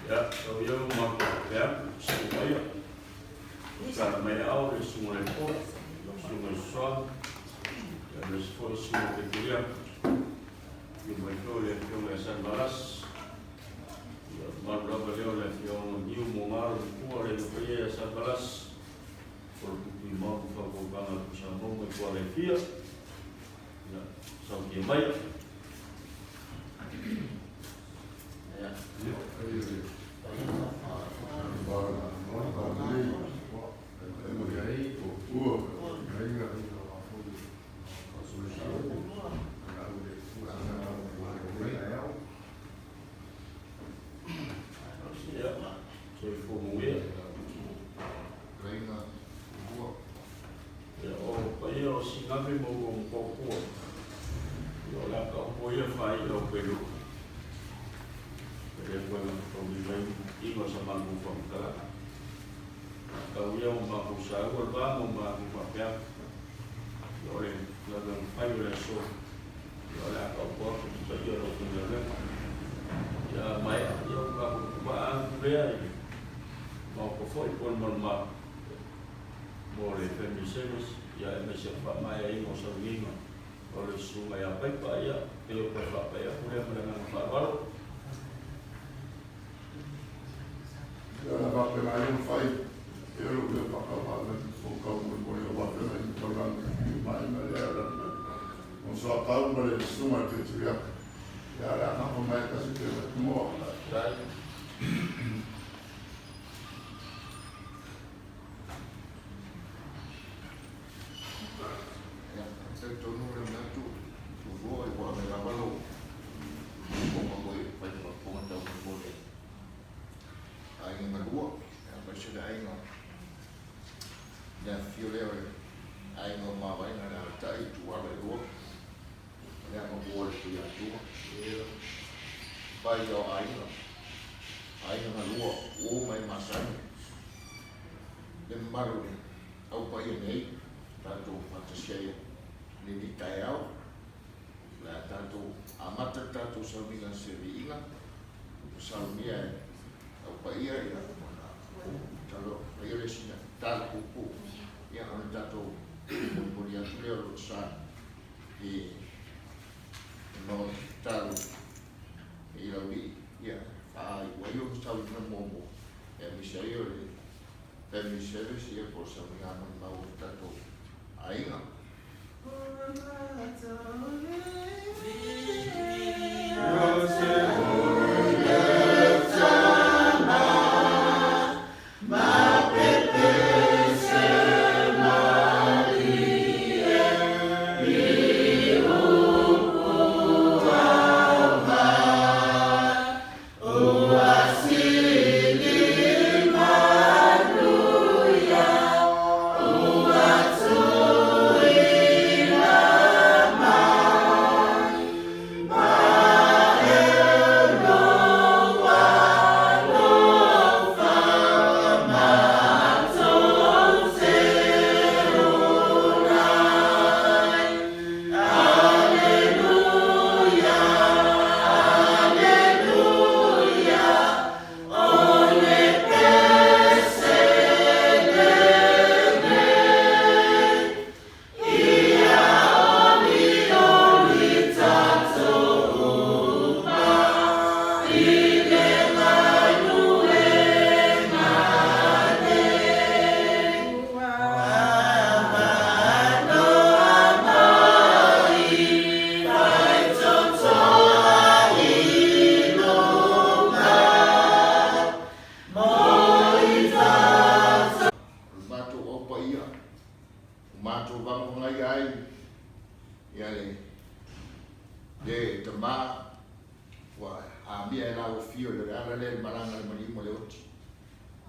Ia, tau ia ua matou faapea atu, sui maia, tala mai ao le susuga i le Pola, susuga i Soa, ia aemaise foi le susuga i Petelia, afio mai foi le afioga ia Sanivalas, ia mamalu lava lea o le afioga o Niu Mogalo Matua le Aiga Paia ia Sanivalas, Kolotutu i Maunu Faukaukaga a Tuisamau mai Kuala e fia, ia sautia mai. Ia, soifua manuia. Ia, o paia o Sinave ma ua Motootua, ia o le a taoto ia faai'a o Pailoa. E le mafai ona fetaui mai ina o sa matou faamatalaga. Tau ia ua matou saua le va ma ua matou faapea atu, ia o le galuega fai o le aso, ia o le a taoto atu le paia o le aufaigaluega. Ia maea, ia ua tatou tuvaa atu lea i le Maota foi po o le Malumalu. Mo le family service, ia aemaise o le faamaeaina o sauniga o le Susuga ia Paipa, ia, pei o toe faapai atu lea ma le agaga faaaloalo. Ia na faapena ai ona fai e lou leo faakauvaga o kau molimoli aua feagai ma taulaga i maina lea o le o soatau ma le susuga i le Petriaka. Ia o le a gafa mai tasi pe moa. Ia, talitonu le manatu, Tumua, ua ave lava lou fofoga foi e fai ma fofoga taumai mo le aiga galua, aemaise le aiga, le afifio lea o le aiga o Mavaega le alaalatai i ituala e lua, o le aga moa o le Tuiatua, paia o aiga, aiga galua, uo ma e masani, le mamalu i le au paia nei, tatou faatasi ai i lenei taeao. O le a tatou amata le tatou sauniga se viiga, ua saunia e au paia ia ona ou Tatalo, faia lea o sina tatalo puupuu, ia ona tatou molimoli atu lea o lou sa i le Maota tatalo i Laulii, ia, faaiu ai ona sauniga muamua, aemaise ai o le family service, ia po o le sauniga molimau o tatou aiga. O le matou au paia, ua matou vagavagaia ai ia le le tama ua amia e lau afio i le ala lea i le malaga a le maliu ma le oti.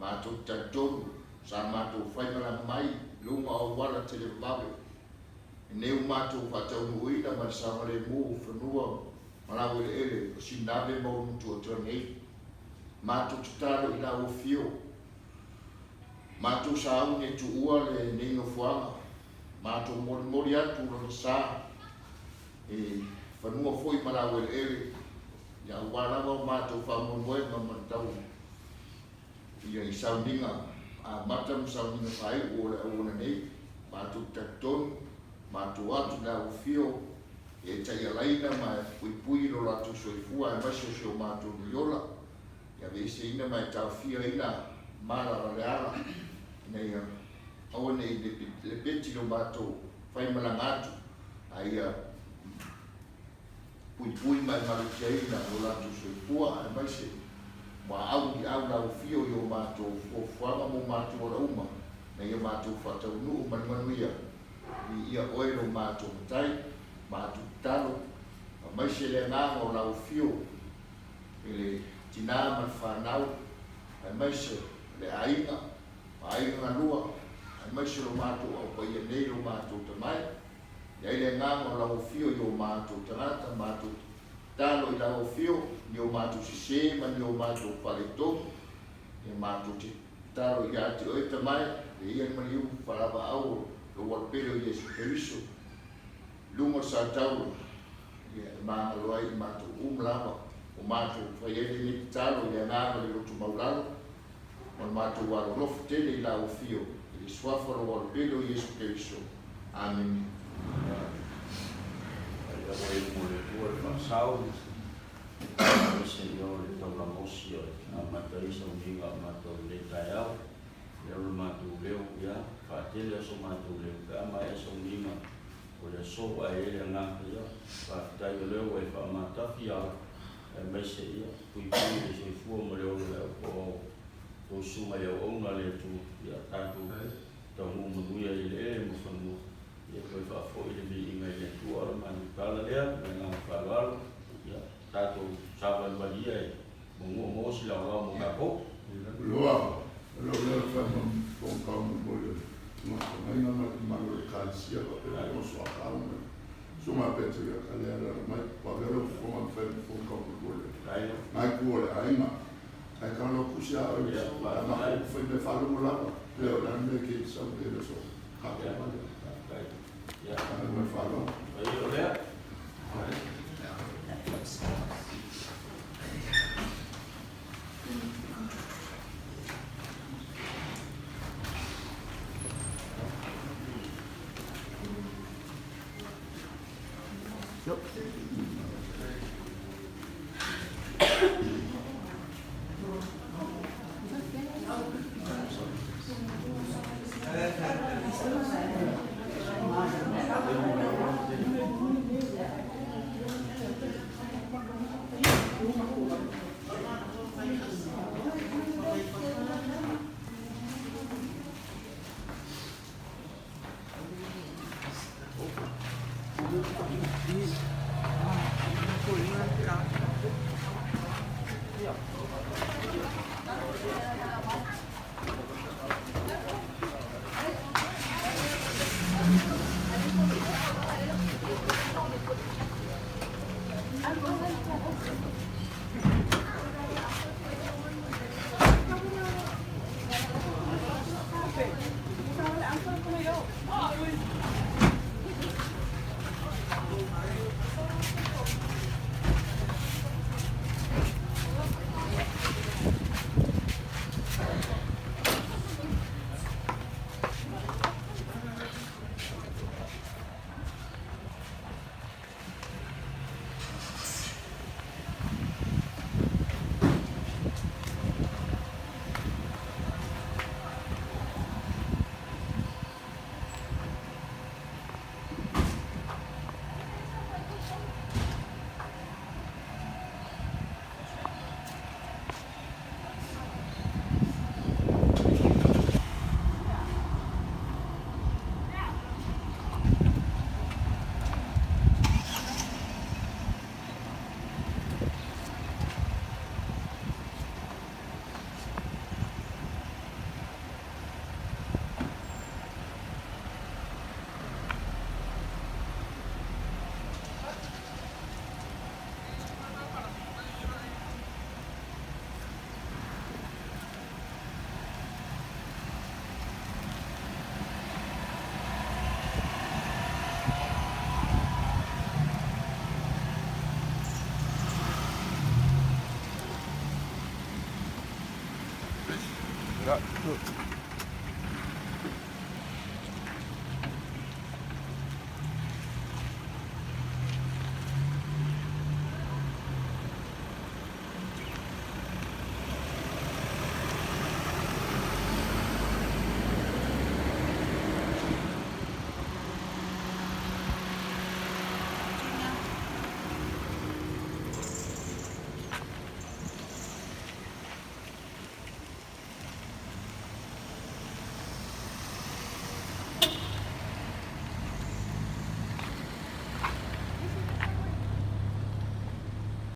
Matou te talitonu sa matou fai malaga mai i luga o auala televavave nei ua matou faataunuuina ma le saogalemu o fanua ma laueleele o Sinave ma Ulutuatua nei. Matou tatalo i lau afio, matou sauni e tuua lenei nofoaga, matou molimoli atu lona sa i fanua foi ma laueleele, ia aua lava o matou faamoemoega ma le tau ia i sauniga amata ma sauniga faaiu o le auona nei, matou te talitonu, matou atu i lau afio e taialaina ma e puipui i lo latou soifua aemaise o si o matou nui ola, ia aveeseina ma e taofiaina mala o le ala ina ia aua ne i lepeti lo matou faimalaga atu, a ia puipui ma e malutiaina lo latou soifua aemaise ua au i au lau afio i o matou fuafuaga mo matou ola uma, ina ia matou faataunuu ma le manuia. Viia oe lo matou Matai, matou tatalo, aemaise le agaga o lau afio i le tinā ma le fanau, aemaise le aiga ma aiga galua, aemaise lo matou au paia nei lo matou tamai. I ai le agaga o lau afio i o matou tagata, matou tatalo i lau afio ni o matou sese ma ni o matou faaletonu, ia matou te tatalo ia te oe tamai, le ia le maliu faalavaau o lou alopele o Iesu Keriso, i luga o le sataula, ia e magalo ai i matou uma lava o matou fai ai lenei tatalo i le agaga o le loto maulalo, ma le matou alolofa tele i lau afio i le suafa o lou alopele o Iesu Keriso. Amene. Ai lava e mo le Atua le faasao, aemaise ia o le taulagosi e amata ai sauniga o matou i lenei taeao. Lea o le matou leo, ia, faatele aso matou leo pe a maea sauniga o le aso ae i ai le agaga, ia, faafetai o lea ua e faamatafi ala, aemaise ia puipui le soifua ma le ola o le au po o tou susuga i auauna a le Atua, ia tatou taunuu manuia i eleele ma fanua, ia toe faafoi le viiga i le Atua. O le matou tala lea ma le agaga faaaloalo, ia tatou savalivali ia e muamua maua se laolao mo tatou. Loa, o lou leo e fai ma fofoga mo le Matagaina ma le mamalu o le Ekalesia faapea foi ma Soatau ma le Susuga ia Petri a Kalea e alaala mai. Ua avea lou fofoga ma fai ma fofoga mo le nai itu o le aiga. Ae tau lau tusi a oe a matou fai mea faalogo lava. Lea o le a le mea e te sau nei i le aso tatou vale. Ae ma le faaaloalo. Ia.